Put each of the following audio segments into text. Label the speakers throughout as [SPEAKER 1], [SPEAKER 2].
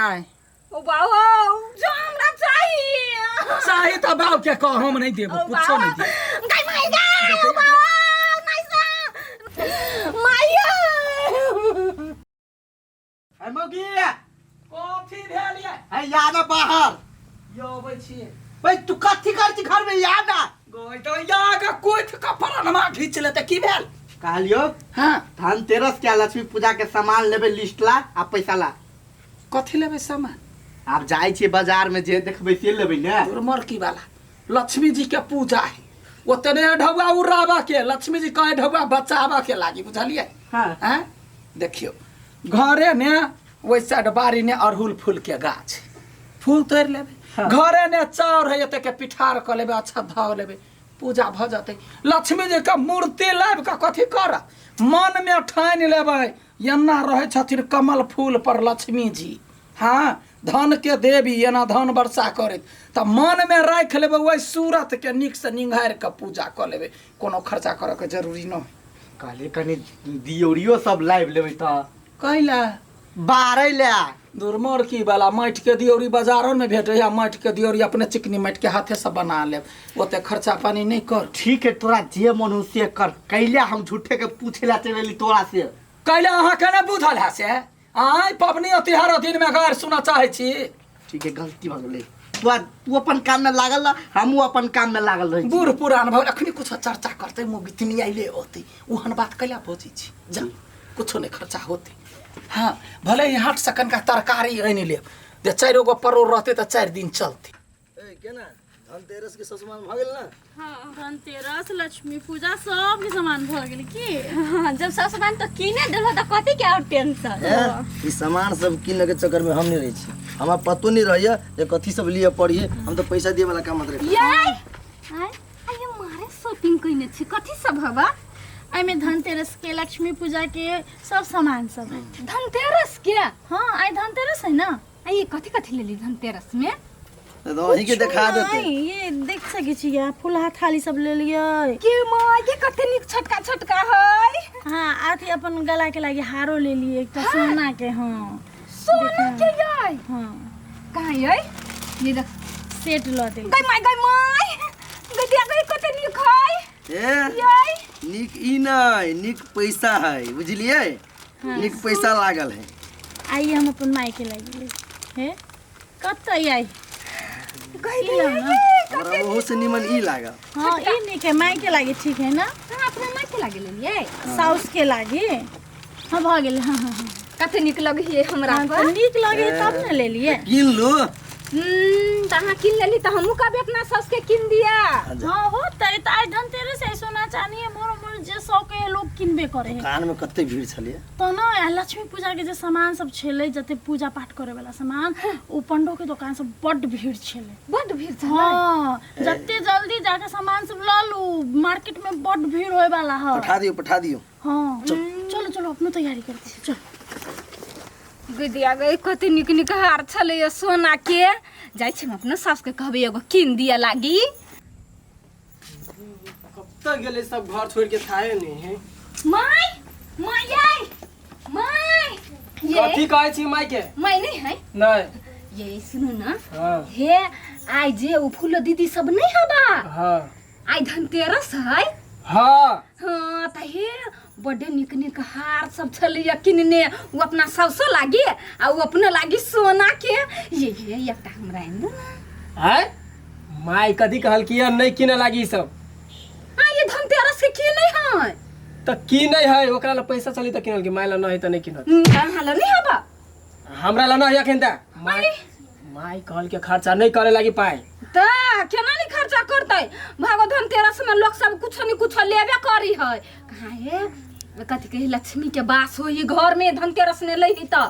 [SPEAKER 1] नहीं।
[SPEAKER 2] ओ बाबू जो हमरा चाहिए।
[SPEAKER 1] चाही तऽ बाप के कह, हम नहीं देबो,
[SPEAKER 2] ओ
[SPEAKER 1] कुछो नहीं
[SPEAKER 2] बाबू
[SPEAKER 1] देबो।
[SPEAKER 2] गाय माय गाय, ओ बाबू नहीं सा माय।
[SPEAKER 3] ए मौगी।
[SPEAKER 1] कथी भेल ये?
[SPEAKER 3] ए या ना बाहर।
[SPEAKER 1] यो अबै छी।
[SPEAKER 3] भाई तू कथी कर छी घर में, या ना।
[SPEAKER 1] गई तो या के कोइथ के परनमा घीच लेते, की भेल?
[SPEAKER 3] कहलियो।
[SPEAKER 1] हाँ।
[SPEAKER 3] धनतेरस के लक्ष्मी पूजा के सामान लेबे, लिस्ट ला आ पैसा ला।
[SPEAKER 1] कथी लेबै सामान?
[SPEAKER 3] आब जाइ छियै बाजार में, जे देखबै से लेबै ने।
[SPEAKER 1] तोर मरकी वाला लक्ष्मी जी के पूजा है, ओतने ढौआ उड़ाबा के, लक्ष्मी जी कहे ढौआ बचाबा के लागी, बुझलियै?
[SPEAKER 3] हाँ।
[SPEAKER 1] हैं, देखियौ घरे ने ओहि साइड बाड़ी ने अड़हुल फूल के गाछ, फूल तोड़ि लेबै।
[SPEAKER 3] हाँ।
[SPEAKER 1] घरे ने चाउर है, एते के पिठार कऽ लेबै, अच्छा धऽ लेबै, पूजा भऽ जेतै। लक्ष्मी जी के मूर्ति लाबि कऽ कथी करब? मन मे ठानि लेबै, एना रहै छथिन कमल फूल पर लक्ष्मी जी, हाँ, धन के देवी, एना धन वर्षा करैत, तऽ मन मे राखि लेबै ओहि सूरत के, नीक से निंघारि कऽ पूजा कऽ लेबै, कोनो खर्चा करऽ के जरूरी नहि।
[SPEAKER 3] कहलियै कनि दियौरियो सब लाबि लेबै तऽ।
[SPEAKER 1] कैला?
[SPEAKER 3] बारै ले।
[SPEAKER 1] दुर्मर्की वाला माटि के दियौरी बाजारो में भेटै है, माटि के दियौरी अपने चिकनी माटि के हाथे से बना लेब, ओते खर्चा पानी नहीं कर।
[SPEAKER 3] ठीक है, तोरा जे मन हो से कर। कैला हम झूठे के पूछे ला चलि एली तोरा से?
[SPEAKER 1] कैला अहाँ के नहि बुझल है से? आइ पबनी तिहार दिन में गारि सुनऽ चाहै छी?
[SPEAKER 3] ठीक है, गलती भऽ गेलै। तू तू अपन काम में लागल रह, हमहूँ अपन काम में लागल रहै छी।
[SPEAKER 1] बूढ़ पुरान भऽ अखनी कुछ चर्चा करतै मोगितनी अइले ओतै, ओहन बात कैला बजै छी? जा, कुछो नहि खर्चा होतै। हाँ, भले ही हाट से कनिका तरकारी आनि लेब, जे चारि गो परोड़ रहतै तऽ 4 दिन चलतै।
[SPEAKER 4] ए केना धनतेरस के सब सामान भऽ गेल ने?
[SPEAKER 5] हाँ, धनतेरस लक्ष्मी पूजा सबके सामान भऽ गेल की?
[SPEAKER 2] हाँ, जब सब सामान तो कीने देलहो तऽ कथी के और टेंशन?
[SPEAKER 4] ए, ई सामान सब किन के चक्कर में हम नहीं रहै छी। हमरा पतो नहीं रहैया जे कथी सब लिए पड़िए। हम तो पैसा दिए वाला काम मत रहे।
[SPEAKER 2] याय आय आय मारे शॉपिंग कइने छी, कथी सब हवा?
[SPEAKER 5] एहिमे धनतेरस के लक्ष्मी पूजा के सब सामान सब है।
[SPEAKER 2] धनतेरस के?
[SPEAKER 5] हाँ, आइ धनतेरस है ना।
[SPEAKER 2] आ ये कथी कथी लेली धनतेरस में?
[SPEAKER 4] तो अहीं के देखा देते।
[SPEAKER 5] नहीं, ये देख सके छी या फुलहा थाली सब ले लियै।
[SPEAKER 2] के माय के कते नीक छोटका छोटका है।
[SPEAKER 5] हाँ, अथी अपन गला के लागी हारो ले लिए एकटा सोना के। हाँ,
[SPEAKER 2] सोना के याय?
[SPEAKER 5] हाँ।
[SPEAKER 2] कहाँ यै? ये देख।
[SPEAKER 5] सेट ल दे।
[SPEAKER 2] गई माय, गई माय, गई दिया गई, कते नीक है।
[SPEAKER 4] ए
[SPEAKER 2] याय
[SPEAKER 4] नीक ई नहीं, नीक पैसा है, बुझलिए? नीक पैसा लागल है।
[SPEAKER 5] आइए, हम अपन माय के लागी हे कतऽ आई
[SPEAKER 2] गई
[SPEAKER 5] ई लौ ना।
[SPEAKER 4] हमरा ओहू से निमन ई लागल।
[SPEAKER 5] हाँ, ई नीक है, माय के लागी ठीक है ना।
[SPEAKER 2] हाँ, अपना माय के लागे लेलियै।
[SPEAKER 5] साउस के लागी। हाँ, भऽ गेल। हाँ हाँ हाँ।
[SPEAKER 2] कते नीक लगै हमरा।
[SPEAKER 5] हाँ, तऽ
[SPEAKER 2] पर
[SPEAKER 5] नीक लगे तब ने लेलियै।
[SPEAKER 4] कीन लू।
[SPEAKER 2] तऽ अहाँ कीन लेली तऽ हमहूँ कहबै अपना साउस के कीन दिया।
[SPEAKER 5] हाँ, हो तऽ आइ धनतेरस है, सोना चानी है, मोर मोर जे शौक है लोग किनबे करे है।
[SPEAKER 4] दुकान में कते भीड़ छलिए।
[SPEAKER 5] तऽ ने आ लक्ष्मी पूजा के जे सामान सब छलै, जते पूजा पाठ करे वाला सामान, ओ पंडो के दोकान सब बड्ड भीड़ छलै।
[SPEAKER 2] बड्ड भीड़ छलै?
[SPEAKER 5] हाँ, जते जल्दी जाके सामान सब लऽ लू, मार्केट में बड्ड भीड़ होए वाला है।
[SPEAKER 4] पठा दियो, पठा दियो।
[SPEAKER 5] हाँ, चलो चलो, अपनो तैयारी करते हैं, चलो।
[SPEAKER 2] गुदिया गई, कते नीक नीक हार छलै सोना के। जाइ छी हम अपना सास के कहबै एगो कीन दिया लागी।
[SPEAKER 6] कब तक गेलै सब घर छोड़ के, थाहे नहीं है।
[SPEAKER 2] माय, my आइ my ये।
[SPEAKER 6] कथी कहै छी माय के?
[SPEAKER 2] माय नहीं है?
[SPEAKER 6] नहीं।
[SPEAKER 2] ये सुनू ना।
[SPEAKER 6] हाँ।
[SPEAKER 2] हे आइ जे ओ फूलो दीदी सब नहीं हबा।
[SPEAKER 6] हाँ।
[SPEAKER 2] आइ धनतेरस है।
[SPEAKER 6] हाँ।
[SPEAKER 2] हाँ, तऽ हे बड्ड नीक नीक हार सब छलैया किनने, ओ अपना साउसो लागी आ ओ अपनो लागी सोना के। ये एकटा हमरा आनि दे ना।
[SPEAKER 6] आय माय कथी कहलकी है? नहीं किने लागी ई सब।
[SPEAKER 2] आ ये धनतेरस के की नहीं है?
[SPEAKER 6] तऽ की नहीं है, ओकरा ला पैसा चली तऽ किनल की, माय ला नहीं तऽ नहीं किनल।
[SPEAKER 2] अहाँ ला नहीं हबा?
[SPEAKER 6] हमरा ला नहीं अखन तऽ माय माय कहल के खर्चा नहीं करे लागी पाई।
[SPEAKER 2] तऽ केना नहीं खर्चा करतै? भागो, धनतेरस में लोग सब कुछो नहीं कुछो लेबे करी है। कहाँ हे कथी कही, लक्ष्मी के वास होई घर में धनतेरस ने लही तऽ।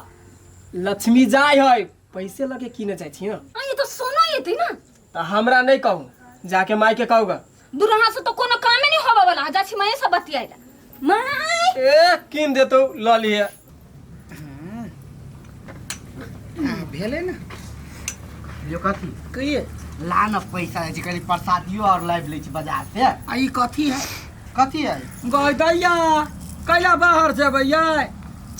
[SPEAKER 6] लक्ष्मी जाय है पैसे लगे किने जाइ छी ना।
[SPEAKER 2] आ ये तो सोना एतै ना।
[SPEAKER 6] तऽ हमरा नहीं कहू, जाके माय के कहूगा।
[SPEAKER 2] दुरहा से तो कोनो कामे नहीं होबे वाला, जा छी माय से बतियाइला माय।
[SPEAKER 6] ए किन देतौ, लऽ लिहे।
[SPEAKER 1] भेलै ने।
[SPEAKER 3] यो कथी?
[SPEAKER 1] कहिए।
[SPEAKER 3] ला न पैसा दै छी, कनि प्रसादियो और लाबि लै छी बाजार से।
[SPEAKER 1] आ ई कथी है?
[SPEAKER 3] कथी है?
[SPEAKER 1] गय दैया, कैला बाहर जेबै यै?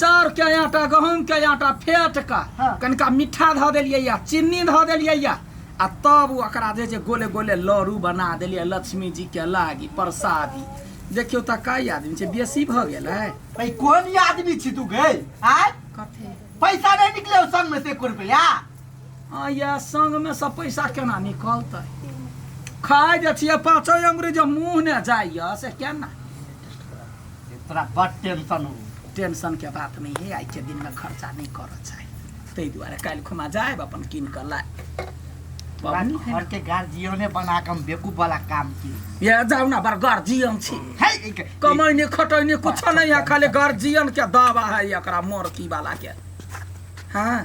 [SPEAKER 1] चाउर के आटा गहूम के आटा फेट कऽ
[SPEAKER 3] हाँ।
[SPEAKER 1] कनिका मीठा धऽ देलियै या चीनी धऽ देलियै या आ तब ओकरा जे छै गोले गोले लड़ू बना देलियै लक्ष्मी जी के लागी प्रसादी। देखियौ तऽ कई आदमी छै, बेसी भऽ गेलै।
[SPEAKER 3] भाई कोन आदमी छी तू गई आय?
[SPEAKER 1] कथी
[SPEAKER 3] पैसा नहीं निकले हो संग में से 1 रुपया?
[SPEAKER 1] हाँ या संग में सब पैसा केना निकलतै? खाइ जे छियै पाँचो अंगुरी जे मुँह ने जाइए से केना?
[SPEAKER 3] तोरा बड़ टेंशन हो।
[SPEAKER 1] टेंशन के बात नहीं है, आइ के दिन में खर्चा नहीं करऽ चाही, ताहि दुआरे काल्हि खुमा जायब अपन कीन कऽ लाय।
[SPEAKER 3] तोरा घर के गार्जियने बना के हम बेवकूफ वाला काम की।
[SPEAKER 1] ये जाउ ना, बड़ गार्जियन छी।
[SPEAKER 3] है
[SPEAKER 1] कमैनी खटैनी कुछो नहीं है, खाली गार्जियन के दावा है एकरा मोरकी वाला के। हाँ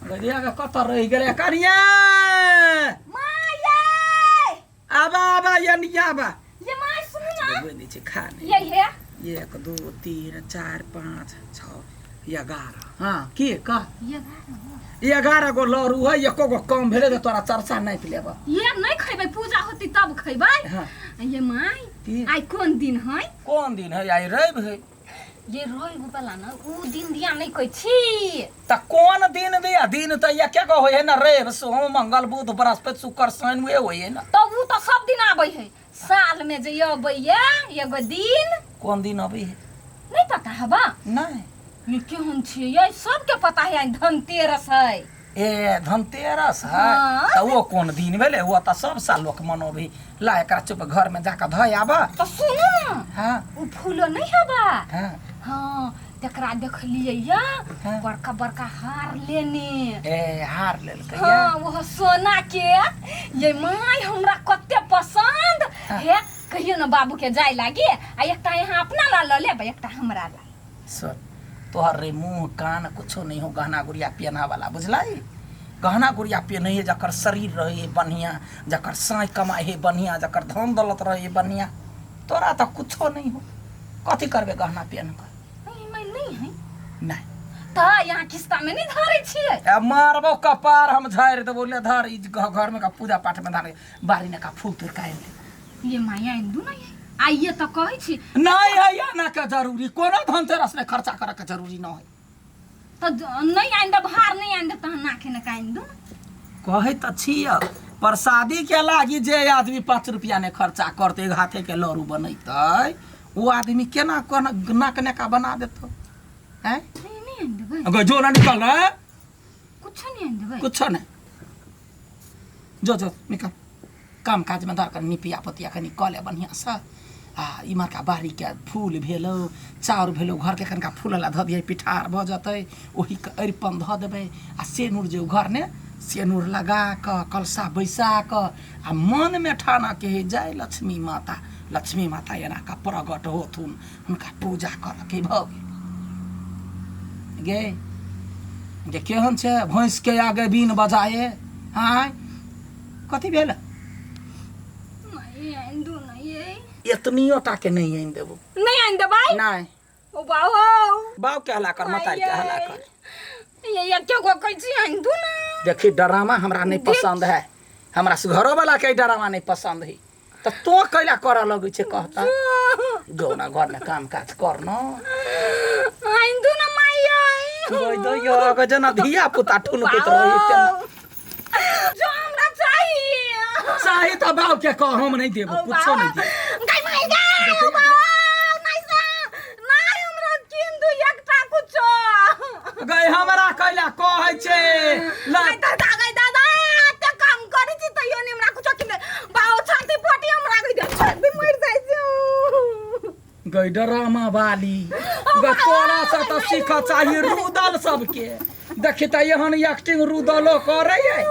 [SPEAKER 1] गदिया के कतऽ रहि गेलै कनिया?
[SPEAKER 2] माँ
[SPEAKER 1] आबा आबा ये निया आबा।
[SPEAKER 2] ये माँ सुनू ना,
[SPEAKER 1] बोलै छै खा नहीं।
[SPEAKER 2] ये है
[SPEAKER 1] 1 2 3 4 5 6 11। हाँ की कह? 11 गो लड़ू है, एको गो कम भेलै तऽ तोरा चर्चा नापि लेब।
[SPEAKER 2] ये नहीं खैबै, पूजा होती तब खैबै।
[SPEAKER 1] हाँ।
[SPEAKER 2] ये माय
[SPEAKER 1] की?
[SPEAKER 2] आइ कोन दिन है?
[SPEAKER 1] कोन दिन है? आइ रवि है।
[SPEAKER 2] ये रवि वाला ना उ दिन दिया नहीं कहै छी।
[SPEAKER 1] तऽ कोन दिन दिया? दिन तऽ एके गो होइ है ना, रवि सोम मंगल बुध बृहस्पति शुक्र शनि उहे होइ है ना।
[SPEAKER 2] तऽ उ तऽ सब दिन आबै है, साल में जे अबैया एगो दिन।
[SPEAKER 1] कोन दिन अबै है?
[SPEAKER 2] नहीं पता हबा?
[SPEAKER 1] नहीं।
[SPEAKER 2] ये केहन छियै? ये सबके पता है आइ धनतेरस है।
[SPEAKER 1] ए धनतेरस है?
[SPEAKER 2] हाँ।
[SPEAKER 1] तऽ ओ कोन दिन भेलै? ओ तऽ सब साल लोक मनोबी। ला एकरा चुप घर में जाकऽ धऽ आबऽ।
[SPEAKER 2] तऽ सुनू ना,
[SPEAKER 1] हाँ
[SPEAKER 2] उ फूलो नहीं हबा?
[SPEAKER 1] हाँ।
[SPEAKER 2] हाँ तकरा देखलियै या
[SPEAKER 1] हाँ।
[SPEAKER 2] बड़का बड़का हार लेने।
[SPEAKER 1] ए हार लेलकै?
[SPEAKER 2] हाँ वो सोना के। ये माय हमरा कते पसंद
[SPEAKER 1] हाँ।
[SPEAKER 2] है, कहियो ना बाबू के जाय लागी आ एकटा यहाँ अपना ला लऽ लेब एकटा हमरा ला।
[SPEAKER 1] सुन तोहर रे मुँह कान कुछो नहीं हो गहना गुड़िया पहना वाला, बुझलाई? गहना गुड़िया पहने है जकर शरीर रहे बढ़िया, जकर साँइ कमाए है बढ़िया, जकर धन दौलत रहे बढ़िया, तोरा तो कुछो नहीं हो, कथी करबे गहना पहन कऽ?
[SPEAKER 2] नहीं मैं नहीं है।
[SPEAKER 1] नहीं
[SPEAKER 2] तऽ यहाँ किस्ता में नहीं धरै छियै।
[SPEAKER 1] ए मारबो कपार हम झाड़ि देबो। ले धर ई घर में का पूजा पाठ में धर, बाड़ी ने का फूल तोड़ के आनि ले।
[SPEAKER 2] ये माया आनि दू ना, ये आइए तऽ कहै छी।
[SPEAKER 1] नहीं है आना के जरूरी, कोनो धनतेरस में खर्चा करे के जरूरी न है।
[SPEAKER 2] तऽ नहीं आनि देब, हार नहीं आनि देब तहन नाखे ने आनि दू।
[SPEAKER 1] कहै तऽ छियै प्रसादी के लागी जे आदमी 5 रुपया ने खर्चा करतै, हाथे के लड़ू बनैतै, ओ आदमी केना कोना नाक नेका बना देतौ? हैं
[SPEAKER 2] नहीं नहीं आनि देबै।
[SPEAKER 1] अगर जो ना निकल रहा है
[SPEAKER 2] कुछो नहीं आनि देबै।
[SPEAKER 1] कुछो नहीं, जो जो निकल। काम काज में धर कर निपिया पतिया कनी कऽ ले बढ़िया से। आ इम्हरका बाड़ीके फूल भेलौ, चाउर भेलौ, घरके कनिका फूल ला धऽ दियै, पिठार भऽ जेतै, ओहीके अरिपन धऽ देबै आ सेनुर जे घर ने सेनुर लगा कऽ कलशा बैसा कऽ आ मनमे ठानऽ के है जय लक्ष्मी माता, लक्ष्मी माता एना कऽ प्रगट होथुन, हुनका पूजा करऽ के भऽ गेल। गे गे केहन छै भैंस के आगे बीन बजाए? हाँ कथी भेल?
[SPEAKER 2] नहीं आनि दू ना ये।
[SPEAKER 1] एतनियो टा के नहीं आनि देबो।
[SPEAKER 2] नहीं आनि देबै?
[SPEAKER 1] नहीं।
[SPEAKER 2] ओ बाबू
[SPEAKER 1] बाऊ के हल्ला कर, मतारी के हल्ला कर।
[SPEAKER 2] ये ये क्यों को कहै छी आनि दू ना।
[SPEAKER 1] देखी डरामा हमरा नहीं पसंद है, हमरा से घरो वाला के डरामा नहीं पसंद है, तो तो कैला करऽ लगै छै कहता जो ना घर में काम काज कर न।
[SPEAKER 2] आनि दू ना माई।
[SPEAKER 1] गई दो यो जेना धिया पुता ठुनकैत रही तेना।
[SPEAKER 2] जो हमरा चाहिए
[SPEAKER 1] चाही तऽ बाऊ के कह, हम नहीं देबो, कुछो नहीं देबो।
[SPEAKER 2] गई माई गई, ओ बाबू नहीं सा नहीं हमरा किन दू एकटा कुछो।
[SPEAKER 1] गई हमरा कैला कहै छै ला।
[SPEAKER 2] गई दादा, गई दादा ते काम करै छी तैयो नहीं हमरा कुछो किन दे। बाबू छाती फटी हमरा गई दे, छोड़ दे मर जाइ छी।
[SPEAKER 1] गई डरामा वाली ग, तोरा से तऽ सीखऽ चाही रुदल सबके। देखी तऽ एहन एक्टिंग रुदलो करै है।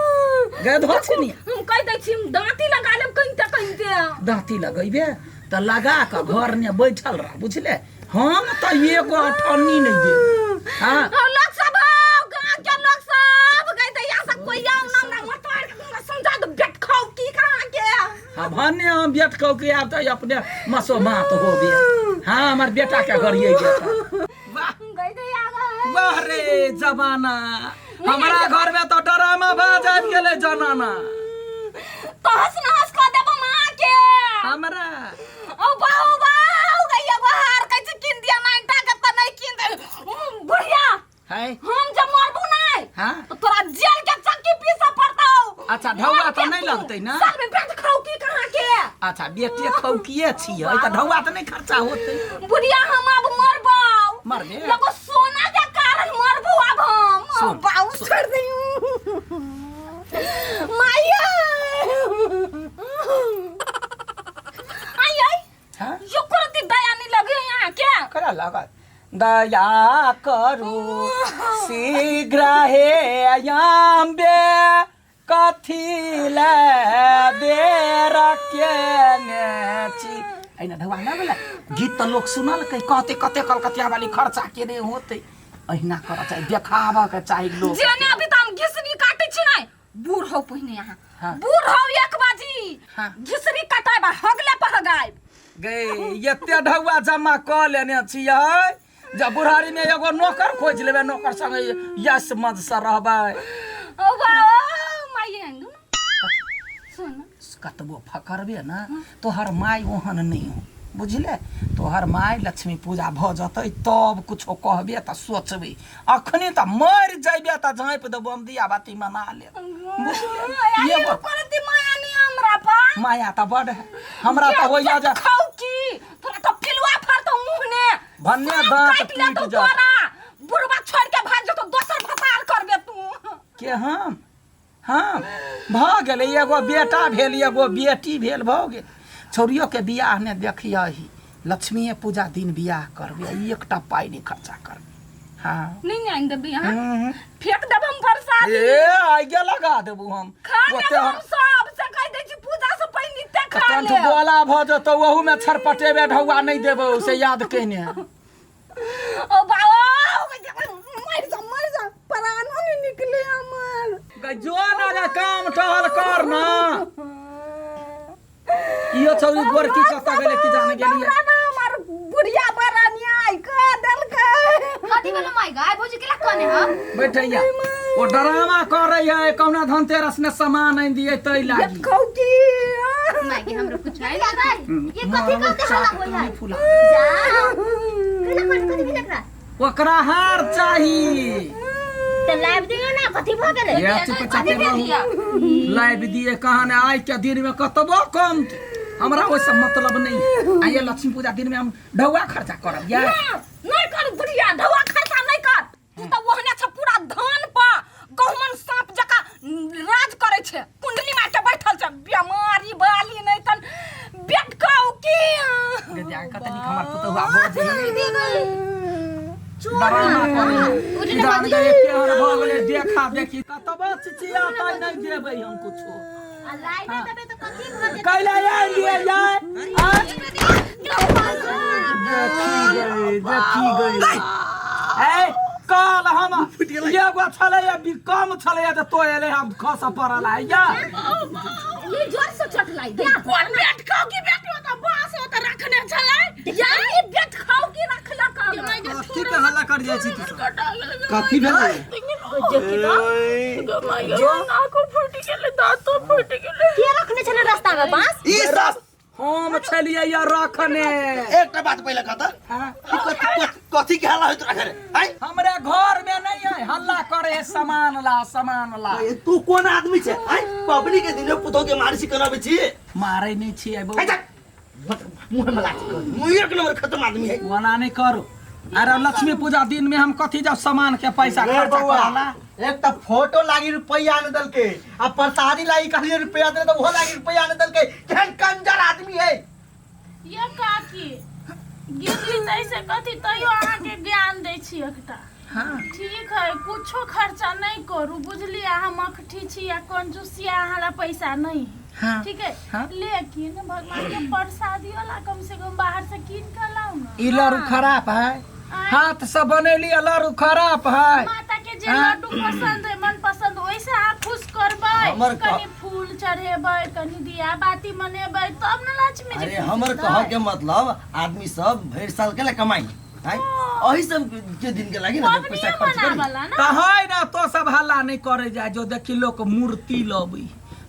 [SPEAKER 1] गए धो छी नी।
[SPEAKER 2] हम कहि दै छी हम दाँती लगा लेब कनिते कनिते।
[SPEAKER 1] दाँती लगैबे तऽ लगा कऽ घर में बैठल रह, बुझले? हम तऽ एगो अठन्नी नहीं देब। हाँ
[SPEAKER 2] और लोग सब आओ, गाँव के लोग सब गए दैया सब कोई आओ ना हमरा मतार के हमरा समझा दो बेट खाओ की कहाँ के।
[SPEAKER 1] हाँ भने हम बेट खाओ के आब तऽ अपने मसो मात होबे। हाँ हमर बेटा के गरिए बेटा। वाह
[SPEAKER 2] गई दैया गए।
[SPEAKER 1] वाह रे जमाना, हमरा घर में तो डरामा बाज आबि गेलै जनाना।
[SPEAKER 2] तहस नहस कऽ देबो माँ के
[SPEAKER 1] हमरा।
[SPEAKER 2] ओ बाऊ बाऊ गैया बाहर कैसे किन दिया ना टाका त नहीं किन दे।
[SPEAKER 1] है
[SPEAKER 2] हम जब मरबू नहीं
[SPEAKER 1] हाँ?
[SPEAKER 2] तो तोरा जेल के चक्की पीसा पड़तौ।
[SPEAKER 1] अच्छा, ढौआ तऽ
[SPEAKER 2] मर
[SPEAKER 1] नहि
[SPEAKER 2] के
[SPEAKER 1] लगतै
[SPEAKER 2] तू।
[SPEAKER 1] ने?
[SPEAKER 2] साल में बेट खाऊ की कहाँ के?
[SPEAKER 1] अच्छा, बेटे खौकिए छियै तऽ ढौआ तऽ नहि खर्चा होतै।
[SPEAKER 2] बुढ़िया हम अब मरबौ।
[SPEAKER 1] मरबे?
[SPEAKER 2] एगो सोना के कारण मरबू अब हम।
[SPEAKER 1] सुन,
[SPEAKER 2] बाबू
[SPEAKER 1] सुन।
[SPEAKER 2] छोड़ दियौ माया। आई आई
[SPEAKER 1] हाँ?
[SPEAKER 2] यो करती दया नहीं लगे यहाँ के।
[SPEAKER 1] करा लागत दया करू शीघ्र हे अम्बे, कथी ले देर केने छी। एहिना ढौआ लगलै गीत तऽ लोक सुनलकै, कहते कते कलकतिया वाली खर्चा केने होतै। अहिना करऽ चाही, देखाबऽ के चाही लोक।
[SPEAKER 2] जेने अभी तऽ हम घिसरी काटै छी नै, बूढ़ हो पहिने यहाँ।
[SPEAKER 1] हाँ।
[SPEAKER 2] बूढ़ हो एक बाजी।
[SPEAKER 1] हाँ।
[SPEAKER 2] घिसरी कटाब आ हगले पर हगायब।
[SPEAKER 1] गे एते ढौआ जमा कऽ लेने छियै जब बुढ़ारी में एगो नौकर खोजि लेबै, नौकर संगे यश मज से रहबै।
[SPEAKER 2] ओ बाबा माई आंदू सुन।
[SPEAKER 1] कतबो फकरबे ना तोहर माय ओहन नहीं हो, बुझले? तोहर माय लक्ष्मी पूजा भऽ जतै तब कुछो कहबे तऽ सोचबे, अखनी तऽ मरि जइबे तऽ झाँपि देबो हम, दिया बाती मना लेब, बुझले? एगो
[SPEAKER 2] करती माया नहीं हमरा पर।
[SPEAKER 1] माया तऽ बड है हमरा तऽ होइया जे
[SPEAKER 2] खाऊ की तोरा तऽ पिलुआ फरतौ मुँह ने।
[SPEAKER 1] भन्ने
[SPEAKER 2] साँप
[SPEAKER 1] दाँत
[SPEAKER 2] काटि लेतौ
[SPEAKER 1] टूटि जात।
[SPEAKER 2] तोरा। बुढ़वा छोड़ के भाग जतौ, दोसर भसार करबे तू।
[SPEAKER 1] के हम? हाँ भऽ गेलै, एगो बेटा भेल एगो बेटी भेल, भऽ गेल। छौड़ियोके बियाह ने देखियही, लक्ष्मीए पूजा दिन बियाह करबै, एकटा पाइ नहि खर्चा करबै। हाँ
[SPEAKER 2] नहीं आनि देबै अहाँ?
[SPEAKER 1] हम्म।
[SPEAKER 2] फेंक देब हम प्रसादी।
[SPEAKER 1] ए आगे लगा देबू हम।
[SPEAKER 2] खा
[SPEAKER 1] ओते
[SPEAKER 2] लेब हम सब से कहि दै छी पूजा से पहिने ते खा
[SPEAKER 1] कंठ
[SPEAKER 2] लेब।
[SPEAKER 1] गोला भऽ जेतौ, ओहूमे छरपटेबे, ढौआ नहि देबौ से याद केने।
[SPEAKER 2] ओ बाबा मरि जा मरि जा, प्राणो नहीं निकले हमर।
[SPEAKER 1] गै जो ना गे काम टहल कर ना। इहो छौरी गोरकी कतऽ गेलै की जाने गेलियै।
[SPEAKER 2] हमरा ना हमर बुढ़िया बरानिया आइ कह देलकै।
[SPEAKER 7] कथी भेलो माय गाय भौजी केला कने हम?
[SPEAKER 1] बैठैया ओ ड्रामा करै है, कौना धनतेरस ने सामान आनि दियै तै लागी।
[SPEAKER 2] कहू की
[SPEAKER 7] माय के हमरो कुछ नहीं लगै।
[SPEAKER 8] ये कथी कहते हल्ला होय है?
[SPEAKER 1] फुला
[SPEAKER 8] जा केना कथी कथी भेल एकरा?
[SPEAKER 1] ओकरा हार चाही।
[SPEAKER 8] तऽ लाइब दियौ ना, कथी भऽ गेलै?
[SPEAKER 1] ये चुपचाप रहू, लाइब दिए कहाँ ने। आइ के दिन में कतबो कम थे, हमरा ओहिसँ मतलब नहीं है। आइए लक्ष्मी पूजा दिन में हम ढौआ खर्चा करब या
[SPEAKER 2] नहीं कर बुढ़िया, ढौआ खर्चा नहीं कर। तू तऽ ओहने छ पूरा धान पर गहुमन साँप जकाँ राज करै छै, कुंडली मार के बैठल छै, बेमारी बाली नहीं तन बेटकाउ की।
[SPEAKER 1] कते नीक हमर पुतहुआ बजै डरामा करै है। जान गए केहन भऽ गेलै देखा देखी, कतबो चिचियातै नहि देबै हम कुछो।
[SPEAKER 8] आ लाइब नहि देबै तऽ कथी भऽ जेतै?
[SPEAKER 1] कैला आयल लिए जाय देखी गई, देखी गई। ए काल हम एगो छलैया कम छलैया तऽ तो एलै हम खसऽ पड़ल है या।
[SPEAKER 2] ये जोर से चोट लाई दे। कोन बेट खाओ की बेट होता बांस होता रखने छलै या ई बेट खाओ की रखला का।
[SPEAKER 4] कथी पे हल्ला कर जाइ छी तू सब? कथी भेलै?
[SPEAKER 8] के रखने छलै रास्ता में बांस?
[SPEAKER 4] ई सब
[SPEAKER 1] हम छलियै या रखने।
[SPEAKER 3] एकटा बात पहिले कहता, ई कथी कथी- कथी के हल्ला होइत रखे रे? आँय?
[SPEAKER 1] हमरे घर में नहीं है हल्ला करे है, सामान ला सामान ला।
[SPEAKER 3] ए, तू कोन आदमी छे? आँय? पबनी के दिन पुतोह के मारी छी कनाबै छी?
[SPEAKER 1] मारे नहीं छियै बौआ।
[SPEAKER 3] आँय जा। मुँह में लाठी कर। मुँह एक नंबर खत्म आदमी है।
[SPEAKER 1] ओना नहीं करू। अरे लक्ष्मी पूजा दिन में हम कथी जाओ सामान के पैसा
[SPEAKER 4] रे
[SPEAKER 1] खर्चा
[SPEAKER 4] बौआ,
[SPEAKER 1] करला?
[SPEAKER 4] एक तऽ फोटो लागी रुपैया ने देलकै आ प्रसादी लागी कहलियै रुपैया दे तऽ ओहो लागी रुपैया ने देलकै। केहन कंजर आदमी है।
[SPEAKER 5] ये काकी गिरली तैसे कथी, तैयो अहाँके ज्ञान दै छी एकटा।
[SPEAKER 1] हाँ
[SPEAKER 5] ठीक है, कुछो खर्चा नहीं करू, बुझलियै? अहाँ मखठी छी या कंजूसिया, अहाँ ला पैसा नहीं है।
[SPEAKER 1] हाँ
[SPEAKER 5] ठीक है।
[SPEAKER 1] हाँ।
[SPEAKER 5] लेकिन भगवान के प्रसादी वाला कम से कम बाहर से कीन के लाओ ना।
[SPEAKER 1] ई लड़ू खराब है, हाथ से बनेली लड़ू खराब है।
[SPEAKER 5] माता के जे
[SPEAKER 1] हाँ।
[SPEAKER 5] लड्डू पसंद है, मन पसंद, ओइसे अहाँ खुश करबै,
[SPEAKER 4] हमर
[SPEAKER 5] कनि फूल चढ़ेबै, कनि दिया बाती मनेबै, तब ने लक्ष्मी जी
[SPEAKER 4] अरे
[SPEAKER 5] खुश
[SPEAKER 4] हमर
[SPEAKER 5] हेतै।
[SPEAKER 4] कह के मतलब आदमी सब भरि साल के ला कमाई आँय? अही सब के दिन के लागी ना जब पैसा
[SPEAKER 5] पबनिए
[SPEAKER 4] खर्च करी।
[SPEAKER 5] मनावला ना।
[SPEAKER 1] तऽ है ना तो सब हल्ला नहीं करे जाय, जो देखी लोक मूर्ति लबै,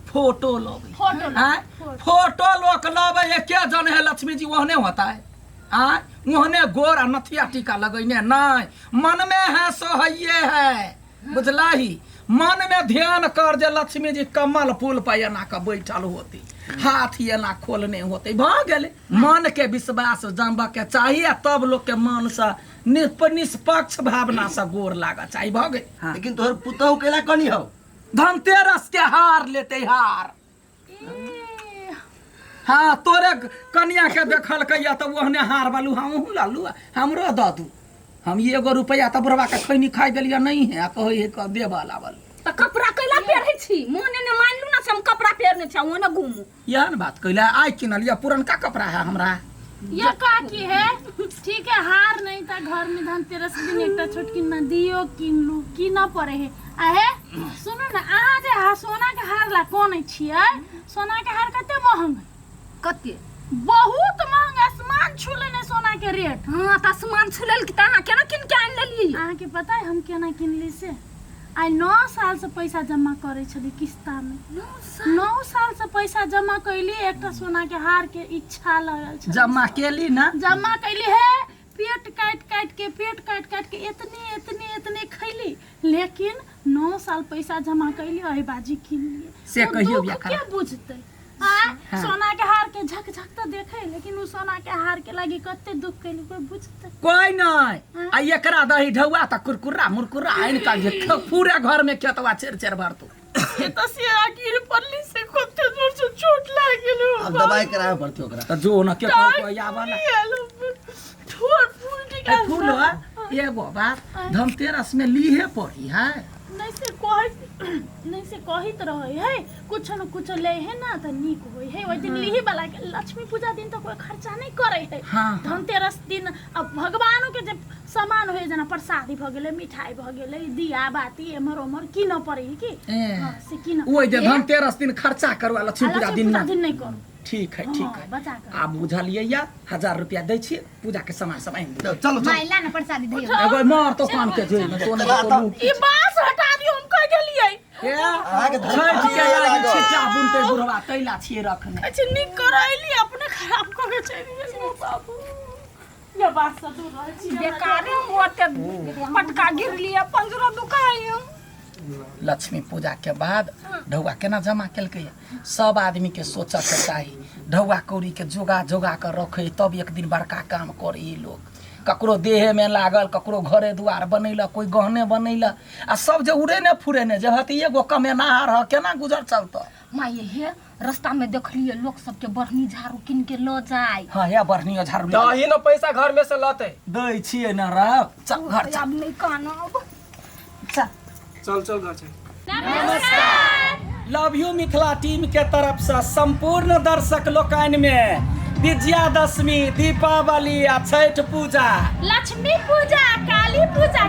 [SPEAKER 1] फोटो लबै।
[SPEAKER 5] फोटो लबै,
[SPEAKER 1] आँय? फोटो लोक लबै है, के जन है लक्ष्मी जी ओहने होता है। आँय? ओहने गोर आ नथिया टीका लगैने नहीं मन में है सो हइये है बुझलाही मन में ध्यान कर जे लक्ष्मी जी कमल फूल पर एना के बैठल होती हाथ एना खोलने होते भऽ गेलै मन के विश्वास जमबऽ के चाही आ तब लोग के मन से निष्पक्ष भावना से गोर लागऽ चाही भऽ गेल हाँ।
[SPEAKER 3] लेकिन तोहर पुतहु केला कनी हौ
[SPEAKER 1] धनतेरस के हार लेते हार हाँ तोरे कनिया के देखलकै या तऽ ओहने हार बालू हमहूँ लालू हमरो दऽ दू हम एगो रुपैआ तऽ बुढ़वा के खैनी खाइ देलियै नहीं है आ कहै है कऽ देबऽ लाबल
[SPEAKER 2] तऽ कपड़ा कैला पहिरै छी मोने ने मानलू ना से हम कपड़ा पहिरने छी ओने घूमू
[SPEAKER 1] इएह ने बात कैला आइ किनलियै पुरनका कपड़ा है हमरा
[SPEAKER 5] ये का की है ठीक है हार नहीं था घर में धनतेरस दिन एकटा छोटकी नदियो किन लू की न पड़े है आहे सुनू ना अहाँ जे सोना के हार ला कोने छियै सोना के हार कते महंग है?
[SPEAKER 2] कते
[SPEAKER 5] बहुत महंग आसमान छू लेने सोना के रेट
[SPEAKER 2] हाँ तऽ आसमान छू लेल तऽ अहाँ केना किन के आनि लेलियै
[SPEAKER 5] अहाँके पता है हम केना किनली से आइ 9 साल से पैसा जमा करै छली किस्ता में 9 साल से पैसा जमा कैली एकटा सोना के हार के इच्छा लगल छल
[SPEAKER 1] जमा केली ना
[SPEAKER 5] जमा कैली है पेट काटि काटि के पेट काटि काटि के इतने इतने इतने खैली लेकिन 9 साल पैसा जमा कैली अहि बाजी किनलिए
[SPEAKER 1] से
[SPEAKER 5] ओ
[SPEAKER 1] कहियो
[SPEAKER 5] दुख
[SPEAKER 1] बियाह
[SPEAKER 5] के
[SPEAKER 1] करा।
[SPEAKER 5] बुझतै आ सोना के हार के झक झक तऽ देखे लेकिन उ सोना के हार के लागी कते दुख कैली कोई बुझतै
[SPEAKER 1] कोई नहीं आ एकरा दही ढौआ तऽ कुरकुरा मुरकुरा आनि कऽ जे पूरे घर में खेतवा चेर चेर भरतौ
[SPEAKER 5] से तऽ से गिर पड़ली से कते जोर से चोट लागि गेल
[SPEAKER 3] अब दवाई करावे पड़ते ओकरा
[SPEAKER 1] तऽ जो न के कहू आबऽ
[SPEAKER 5] ठोर फूटि
[SPEAKER 1] ए
[SPEAKER 5] गेल
[SPEAKER 1] फूल एगो बात धनतेरस में लीहे पड़ी है
[SPEAKER 5] नहीं से कही नहीं से कहित रहे है कुछ न कुछ ले है ना त नीक होय है ओहि दिन लीही वाला के लक्ष्मी पूजा दिन तो कोई खर्चा नहीं करे है
[SPEAKER 1] हाँ।
[SPEAKER 5] धनतेरस दिन अब भगवानो के जे सामान होय जेना प्रसादी भ गेलै मिठाई भ गेलै दिया बाती एम्हर ओम्हर कीनऽ पड़े है कि
[SPEAKER 1] ए।
[SPEAKER 5] हाँ, से कीनऽ
[SPEAKER 1] ओहि जे धनतेरस दिन खर्चा करवा लक्ष्मी
[SPEAKER 5] आ
[SPEAKER 1] पूजा
[SPEAKER 5] लक्ष्मी
[SPEAKER 1] दिन
[SPEAKER 5] पूजा
[SPEAKER 1] ना
[SPEAKER 5] दिन नहीं करू
[SPEAKER 1] ठीक है ठीक
[SPEAKER 5] हाँ,
[SPEAKER 1] है
[SPEAKER 5] बचा कर
[SPEAKER 1] आब बुझलियै या 1000 रुपया दै छियै पूजा के सामान सब आनि दियौ
[SPEAKER 3] चलो चलो
[SPEAKER 7] माय ला ना प्रसादी दियो
[SPEAKER 1] एगो मार तो कान के जोइ ने तो ने तो
[SPEAKER 5] ई बांस हटा दियो हम कह गेलियै
[SPEAKER 3] अहाँके
[SPEAKER 1] छठि के लागी छिट्टा बुनते बुढ़वा तैला छियै रखने
[SPEAKER 5] अच्छा नीक करैली अपने खराब कऽ के चलि गेल बाबू ये बात से दूर रहै छी
[SPEAKER 2] बेकारे हम ओते पटका गिरलियै पंजरो दुखाइ
[SPEAKER 1] लक्ष्मी पूजा के बाद ढौआ केना जमा केलकै सब आदमी के सोचऽ के चाही ढौआ कौड़ी के जोगा जोगा के रखे तब एक दिन बड़का काम करे ई लोग ककरो देहे में लागल ककरो घरे दुआर बनैलक कोई गहने बनैलक आ सब जे उड़ेने फुरेने जे हत एगो कमेनहार ह केना गुजर चलतऽ
[SPEAKER 2] माय हे रास्ता में देखलिए लोग सबके बढ़नी झाड़ू किन के ल जाय
[SPEAKER 1] हाँ या बढ़नी झाड़ू
[SPEAKER 6] तऽ अही ने पैसा घर में से लतै
[SPEAKER 1] दै छियै ने रह चल घर चल
[SPEAKER 2] आब नहीं कानब
[SPEAKER 1] चल
[SPEAKER 6] चल चल घर चल
[SPEAKER 1] लव you Mithila team के तरफ से संपूर्ण दर्शक लोकनि में विजयादशमी दीपावली आ छठ पूजा
[SPEAKER 5] लक्ष्मी पूजा काली पूजा